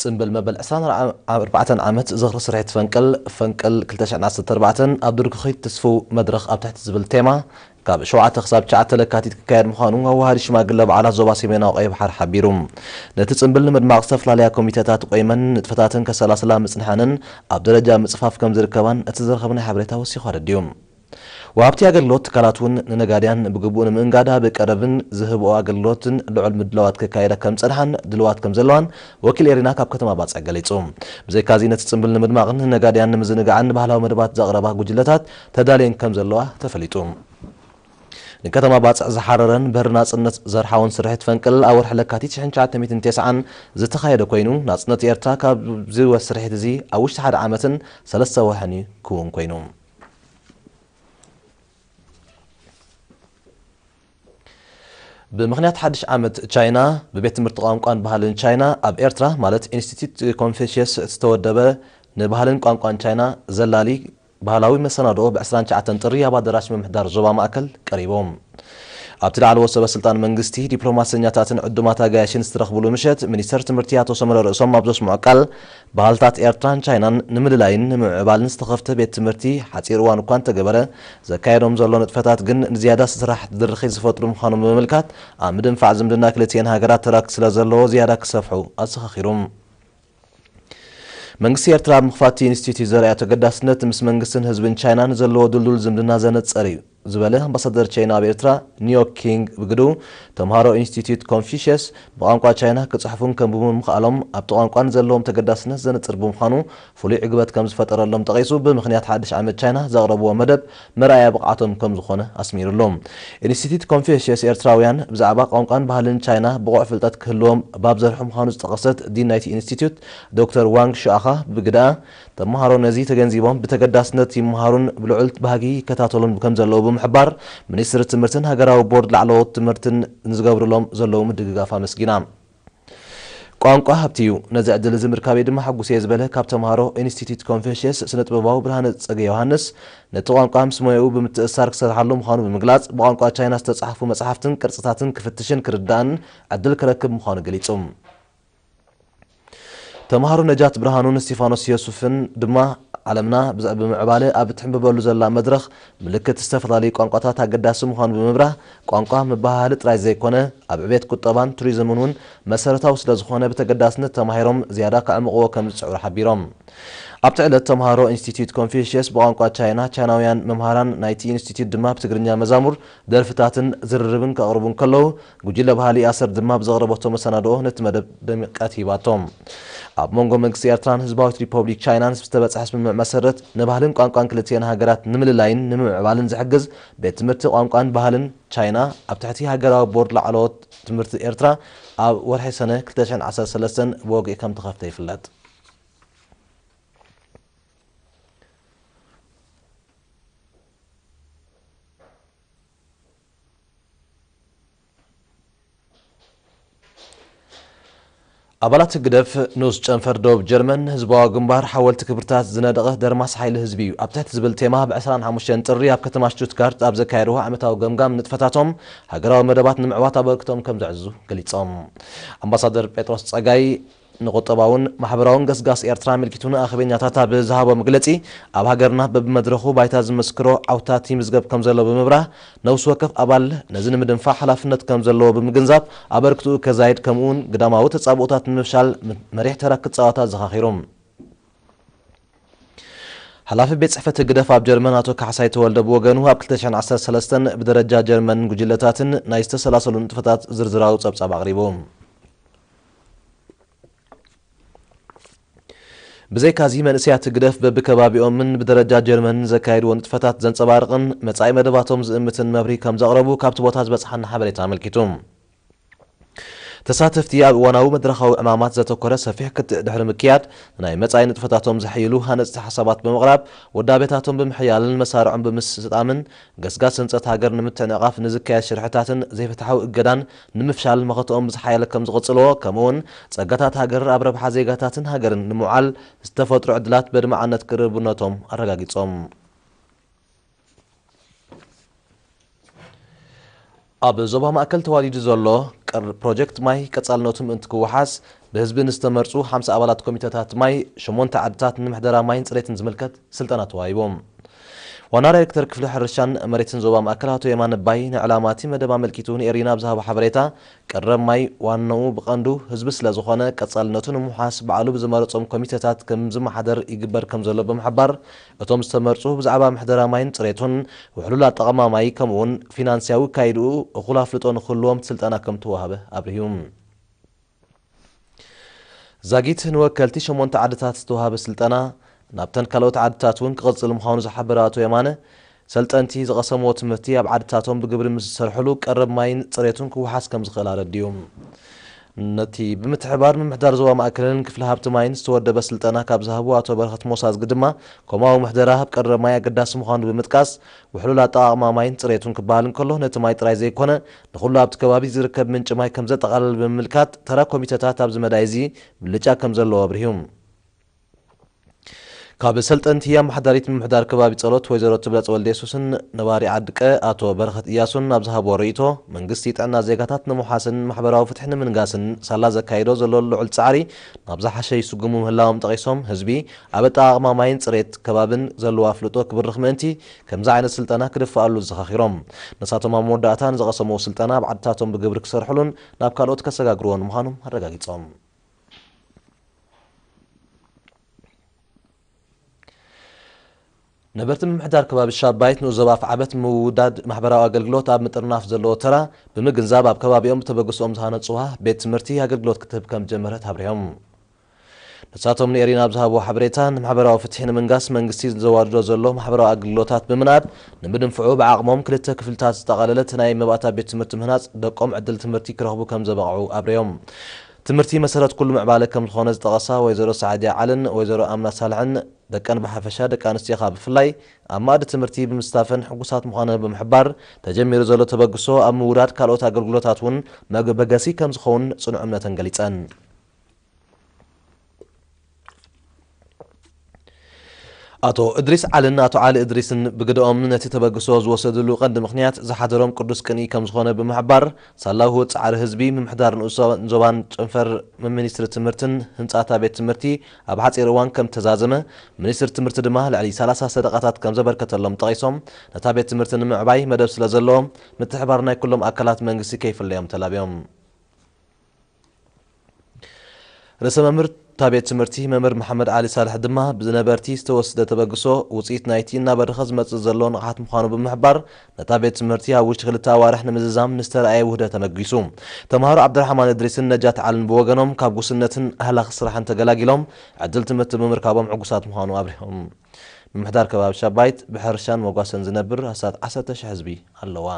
ጽምብል መበል ዕስራን ኣርባዕተን ዓመት ዝኽሪ ስርሒት ፈንቅል፣ ፈንቅል ክልተ ሽሕን ዓሰርተ ኣርባዕተን ኣብ ድርኩኺት ትስፉው መድረኽ ኣብ ትሕቲ ዝብል ቴማ ካብ ሸውዓተ ክሳብ ትሽዓተ ለካቲት ክካየድ ምዃኑ ኣዋሃዲ ሽማግለ በዓላት ዞባ ሰሜናዊ ቀይሕ ባሕሪ ሓቢሩ። ነቲ ጽምብል ንምድማቕ ዝተፈላለያ ኮሚቴታት ቆይመን ንጥፈታትን ከሰላስላ ምጽንሐንን ኣብ ደረጃ ምጽፋፍ ከም ዝርከባን እቲ ዝረኸብናዮ ሓበሬታ ወሲኹ ኣረዲኡ። ወሃብቲ ኣገልግሎት ትካላት እውን ንነጋድያን ብግቡእ ንምእንጋድ ኣብ ቀረብን ዝህብኦ ኣገልግሎትን ልዑል ምድላዋት ከካየዳ ከም ዝጸንሓን ድልዋት ከም ዘለዋን ወኪል ኤሪና ካብ ከተማ ባጽዕ ገሊጹ። ብዘይካዚ ነቲ ጽምብል ንምድማቕን ንነጋድያን ንምዝንጋዕን ባህላዊ መደባት ዘቕረባ ጉጅለታት ተዳልየን ከም ዘለዋ ተፈሊጡ። ንከተማ ባጽዕ ዝሓረረን በሪ ናጽነት ዘርሓውን ስርሒት ፈንቅል ኣብ ወርሒ ለካቲት ሽሕን ትሽዓተ ሚእትን ተስዓን ዝተኻየደ ኮይኑ፣ ናጽነት ኤርትራ ካብዚ ስርሒት እዚ ኣብ ውሽጢ ሓደ ዓመትን ሰለስተ ወርሕን እዩ ክውን ኮይኑ። ብምኽንያት ሓድሽ ዓመት ቻይና፣ ብቤት ትምህርቲ ቋንቋን ባህልን ቻይና ኣብ ኤርትራ፣ ማለት ኢንስቲትዩት ኮንፌሽየስ ዝተወደበ ንባህልን ቋንቋን ቻይና ዘላሊ ባህላዊ መሰናድኦ ብ ዕስራን ትሽዓተን ጥሪ ኣብ ኣዳራሽ ምምሕዳር ዞባ ማእከል ቀሪቡ። ኣብቲ ላዕለዎት ሰበ ስልጣን መንግስቲ፣ ዲፕሎማሰኛታትን ዕዱማት ኣጋይሽን ዝተረኽብሉ ምሸት፣ ሚኒስተር ትምህርቲ ኣቶ ሰመረ ርእሶም ኣብ ዘስምዖ ቃል፣ ባህልታት ኤርትራን ቻይናን ንምልላይን ንምዕባልን ዝተኸፍተ ቤት ትምህርቲ ሓጺር እዋን እኳ እንተገበረ፣ ዘካየዶም ዘሎ ንጥፈታት ግን ንዝያዳ ስራሕ ድርኺት ዝፈጥሩ ምዃኖም ብምምልካት፣ ኣብ ምድንፋዕ ዝምድና ክልቲኤን ሃገራት ተራ ስለ ዘለዎ ዝያዳ ክሰፍሑ ኣዘኻኺሩ። መንግስቲ ኤርትራ ኣብ ምኽፋት ኢንስቲትዩት ዘርኣዮ ተገዳስነት ምስ መንግስትን ህዝብን ቻይና ንዘለዎ ድልዱል ዝምድና ዘነጸረ እዩ ዝበለ ኣምባሳደር ቻይና ኣብ ኤርትራ ኒዮ ኪንግ ብግዱ፣ ተምሃሮ ኢንስቲትዩት ኮንፊሽየስ ብቋንቋ ቻይና ክጽሕፉን ከንብቡን ምኽኣሎም ኣብቲ ቋንቋ ንዘለዎም ተገዳስነት ዘነጽር ብምዃኑ ፍሉይ ዕግበት ከም ዝፈጠረሎም ጠቒሱ፣ ብምኽንያት ሓድሽ ዓመት ቻይና ዘቕረብዎ መደብ መርኣያ ብቕዓቶም ከም ዝኾነ ኣስሚሩሉ። ኢንስቲትዩት ኮንፊሽየስ ኤርትራውያን ብዛዕባ ቋንቋን ባህልን ቻይና ብቑዕ ፍልጠት ክህልዎም ባብ ዘርሑ ምዃኑ ዝጠቐሰት ዲን ናይቲ ኢንስቲትዩት ዶክተር ዋንግ ሹኣኻ ብግዳ፣ ተምሃሮ ነዚ ተገንዚቦም ብተገዳስነት ይምሃሩን ብልዑል ባህጊ ይከታተሉን ከም ዘለዉ ብምሕባር፣ ሚኒስትሪ ትምህርትን ሃገራዊ ቦርድ ላዕለዎት ትምህርትን ንዝገብሩሎም ዘለዉ ምድግጋፍ ኣመስጊና። ቋንቋ ሃብቲ እዩ፣ ነዚ ዕድል እዚ ምርካበይ ድማ ሕጉስ እየ ዝበለ ካብ ተምሃሮ ኢንስቲትዩት ኮንፌሽየስ ስነ ጥበባዊ ብርሃነ ጸገ ዮሃንስ፣ ነቲ ቋንቋ ምስ ሞያኡ ብምትእስሳር ክሰርሓሉ ምዃኑ ብምግላጽ፣ ብቋንቋ ቻይና ዝተጻሕፉ መጽሓፍትን ቅርጽታትን ክፍትሽን ክርዳእን ዕድል ክረክብ ምዃኑ ገሊጹ። ተምሃሮ ነጃት ብርሃኑን እስቲፋኖስ ዮሱፍን ድማ፣ ዓለምና ብዘ-፣ ብምዕባለ ኣብ እትሕምበበሉ ዘላ መድረኽ፣ ምልክት ዝተፈላለዩ ቋንቋታት ኣገዳሲ ምዃኑ ብምብራህ፣ ቋንቋ መበሃህሊ ጥራይ ዘይኮነ፣ ኣብ ዕቤት ቁጠባን ቱሪዝምን እውን መሰረታዊ ስለ ዝኾነ፣ ብተገዳስነት ተማሂሮም ዝያዳ ከዕምቕዎ ከም ዝጽዕሩ ሓቢሮም። ኣብቲ ዕለት፣ ተምሃሮ ኢንስቲትዩት ኮንፊሽየስ ብቋንቋ ቻይና፣ ቻይናውያን መምሃራን ናይቲ ኢንስቲትዩት ድማ ብትግርኛ መዛሙር፣ ደርፍታትን ዝርርብን ከቕርቡ እንከለዉ፣ ጉጅለ ባህሊ ኣሰር ድማ ብዘቕረበቶ መሰናድኦ ነቲ መደብ ድምቀት ሂባቶ። ኣብ መንጎ መንግስቲ ኤርትራን ህዝባዊት ሪፖብሊክ ቻይናን ዝተበጽሐ ስምምዕ መሰረት፣ ንባህልን ቋንቋን ክልቲኤን ሃገራት ንምልላይን ንምምዕባልን ዝሕግዝ ቤት ትምህርቲ ቋንቋን ባህልን ቻይና ኣብ ትሕቲ ሃገራዊ ቦርድ ላዕለዎት ትምህርቲ ኤርትራ ኣብ ወርሒ ሰነ ክልተ ሽሕን ዓሰርተ ሰለስተን ብወግዒ ከም ተኸፍተ ይፍለጥ። ኣባላት ህግደፍ ንኡስ ጨንፈር ደቡብ ጀርመን፣ ህዝባዊ ግንባር ሓወልቲ ክብርታት ዝነደቐ ደርማስ ሓይሊ ህዝቢ እዩ ኣብ ትሕቲ ዝብል ቴማ፣ ብ ዕስራን ሓሙሽተን ጥሪ ኣብ ከተማ ሽቱትጋርት ኣብ ዘካየድዎ ዓመታዊ ገምጋም ንጥፈታቶም፣ ሃገራዊ መደባት ንምዕዋት ኣበርክቶም ከም ዘዕዝዙ ገሊጾም። ኣምባሳደር ጴጥሮስ ጸጋይ፣ ንቁጠባውን ማሕበራውን ገስጋስ ኤርትራ ኣመልኪቱ ንኣኼበኛታት ኣብ ዝሃቦ መግለጺ፣ ኣብ ሃገርና በብመድረኹ ባይታ ዝምስክሮ ዓውታት ይምዝገብ ከም ዘሎ ብምብራህ፣ ነፍሲ ወከፍ ኣባል ነዚ ንምድንፋዕ ሓላፍነት ከም ዘለዎ ብምግንዛብ፣ ኣበርክትኡ ከዛይድ፣ ከምኡውን ግዳማዊ ተጻብኦታት ንምፍሻል ም-፣ መሪሕ ተራ ክጻወት ኣዘኻኺሩ። ሓላፊ ቤት ጽሕፈት ህግደፍ ኣብ ጀርመን ኣቶ ካሕሳይ ተወልደ ብወገኑ፣ ኣብ ክልተ ሽሕን ዓሰርተ ሰለስተን ብደረጃ ጀርመንን ጉጅለታትን ናይ ዝተሰላሰሉ ንጥፈታት ዝርዝራዊ ጸብጻብ ኣቕሪቡ። ብዘይካዚ፣ መንእሰያት ህግደፍ በብከባቢኦምን ብደረጃ ጀርመንን ዘካየድዎ ንጥፈታት ዘንጸባርቕን መጻኢ መደባቶም ዝእምትን መብርሂ ከም ዘቕረቡ ካብቲ ቦታ ዝበጽሓና ሓበሬታ ኣመልኪቱ። ተሳተፍቲ ኣብ እዋናዊ መድረኻዊ ዕማማት ዘተኮረ ሰፊሕ ክትዕ ድሕሪ ምክያድ፣ ናይ መጻኢ ንጥፈታቶም ዘሐይሉ ሃነጽቲ ሓሳባት ብምቕራብ፣ ውዳቤታቶም ብምሕያልን መሳርዖም ብምስጣምን፣ ገስጋስ ህንጸት ሃገር ንምትዕንቓፍ ንዝካየድ ሽርሕታትን ዘይፍትሓዊ እገዳን ንምፍሻል መኸተኦም ብዝሓየለ ከም ዝቕጽልዎ፣ ከምኡውን ጸጋታት ሃገር ኣብ ረብሓ ዜጋታትን ሃገርን ንምውዓል ዝተፈጥሩ ዕድላት በድማዕነት ቅርብነቶም ኣረጋጊጾም። ኣብ ዞባ ማእከል ተዋሊዱ ዘሎ ቅር-፣ ፕሮጀክት ማይ ቀጻልነቱ ምእንቲ ክወሓስ፣ ብህዝቢ ንዝተመርጹ ሓምሳ ኣባላት ኮሚተታት ማይ ሸሞንተ ዓድታት ንምሕደራ ማይን ጽሬትን ዝምልከት ስልጠና ተዋሂቡ። ዋና ዳይሬክተር ክፍሊ ሕርሻን መሬትን ዞባ ማእከል ኣቶ የማነ ባይ፣ ንዕላማ እቲ መደብ ኣመልኪቱ ንኤሪና ኣብ ዝሃቦ ሓበሬታ፣ ቀረብ ማይ ዋናኡ ብቐንዱ ህዝቢ ስለ ዝኾነ፣ ቀጻልነቱ ንምውሓስ ባዕሉ ብዝመረጾም ኮሚተታት ከም ዝመሓደር ይግበር ከም ዘሎ ብምሕባር፣ እቶም ዝተመርጹ ብዛዕባ ምሕደራ ማይን ጽሬቱን፣ ውሕሉል ኣጠቓቕማ ማይ፣ ከምኡ'ውን ፊናንስያዊ ኣካይድኡ እኹል ኣፍልጦ ንክህልዎም እቲ ስልጠና ከም ተዋህበ ኣብሪሁ። ዛጊት ንወከልቲ ሸሞንተ ዓድታት ዝተዋህበ ስልጠና ናብተን ካልኦት ዓድታት እውን ክቕጽል ምዃኑ ዝሓበረ ኣቶ የማነ፣ ሰልጠንቲ ዝቐሰምዎ ትምህርቲ ኣብ ዓድታቶም ብግብሪ ምስ ዝሰርሕሉ ቀረብ ማይን ጽሬቱን ክወሓስ ከም ዝኽእል ኣረዲኡ። ነቲ ብምትሕባር ምምሕዳር ዞባ ማእከልን ክፍሊ ሃብቲ ማይን ዝተወደበ ስልጠና ካብ ዝሃቡ ኣቶ በረኸት ሞሳዝጊ ድማ፣ ኮማዊ ምሕደራ ኣብ ቀረብ ማይ ኣገዳሲ ምዃኑ ብምጥቃስ፣ ውሕሉል ኣጠቓቕማ ማይን ጽሬቱን ክበሃል እንከሎ፣ ነቲ ማይ ጥራይ ዘይኮነ፣ ንኹሉ ኣብቲ ከባቢ ዝርከብ ምንጪ ማይ ከም ዘጠቓልል ብምምልካት፣ ተራ ኮሚተታት ኣብዚ መዳይ እዚ ብልጫ ከም ዘለዎ ኣብሪሁ። ካብ ሰልጠንቲ ኣመሓዳሪት ምምሕዳር ከባቢ ጸሎት ወይዘሮ ትብለጽ ወልደየሱስን ነባሪ ዓድቀ ኣቶ በረኸት እያሱን ኣብ ዝሃብዎ ርእይቶ፣ መንግስቲ ጥዕና ዜጋታት ንምውሓስን ማሕበራዊ ፍትሒ ንምንጋስን ሳላ ዘካይዶ ዘሎ ልዑል ጻዕሪ ናብ ዝሓሸ ይስጉሙ ምህላዎም ጠቒሶም፣ ህዝቢ ኣብ ኣጠቓቕማ ማይን ጽሬት ከባብን ዘለዎ ኣፍልጦ ክብርኽ ምእንቲ፣ ከምዚ ዓይነት ስልጠና ክድፍኣሉ ዘኻኺሮም። ንሳቶም ኣብ መወዳእታ ንዝቐሰምዎ ስልጠና ኣብ ዓድታቶም ብግብሪ ክሰርሕሉን ናብ ካልኦት ከሰጋግርዎን ምዃኖም ኣረጋጊጾም። ነበርቲ ምምሕዳር ከባቢ ሻባይት ንኡስ ዞባ ኣፍዓበት ምውዳድ ማሕበራዊ ኣገልግሎት ኣብ ምጥርናፍ ዘለዎ ተራ ብምግንዛብ፣ ኣብ ከባቢኦም ብተበግሶኦም ዝሃነጽዋ ቤት ትምህርቲ ኣገልግሎት ክትህብ ከም ዝጀመረት ኣብሪሆም። ንሳቶም ንኤሪና ኣብ ዝሃብዎ ሓበሬታ፣ ንማሕበራዊ ፍትሒ ንምንጋስ መንግስቲ ዘዋድዶ ዘሎ ማሕበራዊ ኣገልግሎታት ብምንኣድ፣ ንምድንፍዑ ብዓቕሞም ክልተ ክፍልታት ዝጠቓለለት ናይ መባእታ ቤት ትምህርቲ ምህናጽ፣ ደቆም ዕድል ትምህርቲ ክረኽቡ ከም ዘበቕዑ ኣብሪሆም። ትምህርቲ መሰረት ኩሉ ምዕባለ ከም ዝኾነ ዝጠቐሳ ወይዘሮ ሰዓድያ ዓልን ወይዘሮ ኣምና ሳልሕን፣ ደቀን ብሓፈሻ ደቂ ኣንስትዮ ከኣ ብፍላይ ኣብ ማእዲ ትምህርቲ ብምስታፈን ሕጉሳት ምዃነን ብምሕባር፣ ተጀሚሩ ዘሎ ተበግሶ ኣብ ምውዳድ ካልኦት ኣገልግሎታት እውን መበገሲ ከም ዝኸውን ጽኑዕ እምነተን ገሊጸን። ኣቶ እድሪስ ዓልን ኣቶ ዓሊ እድሪስን ብግደኦም፣ ነቲ ተበግሶ ዝወሰድሉ ቀንዲ ምኽንያት ዝሓደሮም ቅዱስ ቅንኢ ከም ዝኾነ ብምሕባር፣ ሳላ ውሁድ ጻዕሪ ህዝቢ ምምሕዳር ንኡስ ዞባን ጨንፈር ሚኒስትሪ ትምህርትን ህንጻ እታ ቤት ትምህርቲ ኣብ ሓጺር እዋን ከም እተዛዘመ፣ ሚኒስትሪ ትምህርቲ ድማ ልዕሊ ሰላሳ ሰደቓታት ከም ዘበርከተሎም ጠቒሶም፣ ነታ ቤት ትምህርቲ ንምዕባይ መደብ ስለ ዘለዎም፣ ምትሕብባር ናይ ኩሎም ኣካላት መንግስቲ ከይፍለዮም ተላብዮም። ርእሰ መምህር እታ ቤት ትምህርቲ መምህር መሓመድ ዓሊ ሳልሕ ድማ፣ ብዝነበርቲ ዝተወስደ ተበግሶ ውጽኢት ናይቲ እናበረኸ ዝመጽእ ዘሎ ንቕሓት ምዃኑ ብምሕባር፣ ነታ ቤት ትምህርቲ ኣብ ውሽጢ ክልተ ኣዋርሕ ንምዝዛም ንዝተረኣየ ውህደት ተመጊሱ። ተምሃሮ ዓብደራሕማን እድሪስን ነጃት ዓልን ብወገኖም፣ ካብ ጉስነትን ኣህላኺ ስራሕን ተገላጊሎም ዕድል ትምህርቲ ብምርካቦም ሕጉሳት ምዃኑ ኣብሪሆም። ምምሕዳር ከባቢ ሻባይት ብሕርሻን መጓሰን ዝነብር ኣስታት ዓሰርተ ሽሕ ህዝቢ ኣለዋ።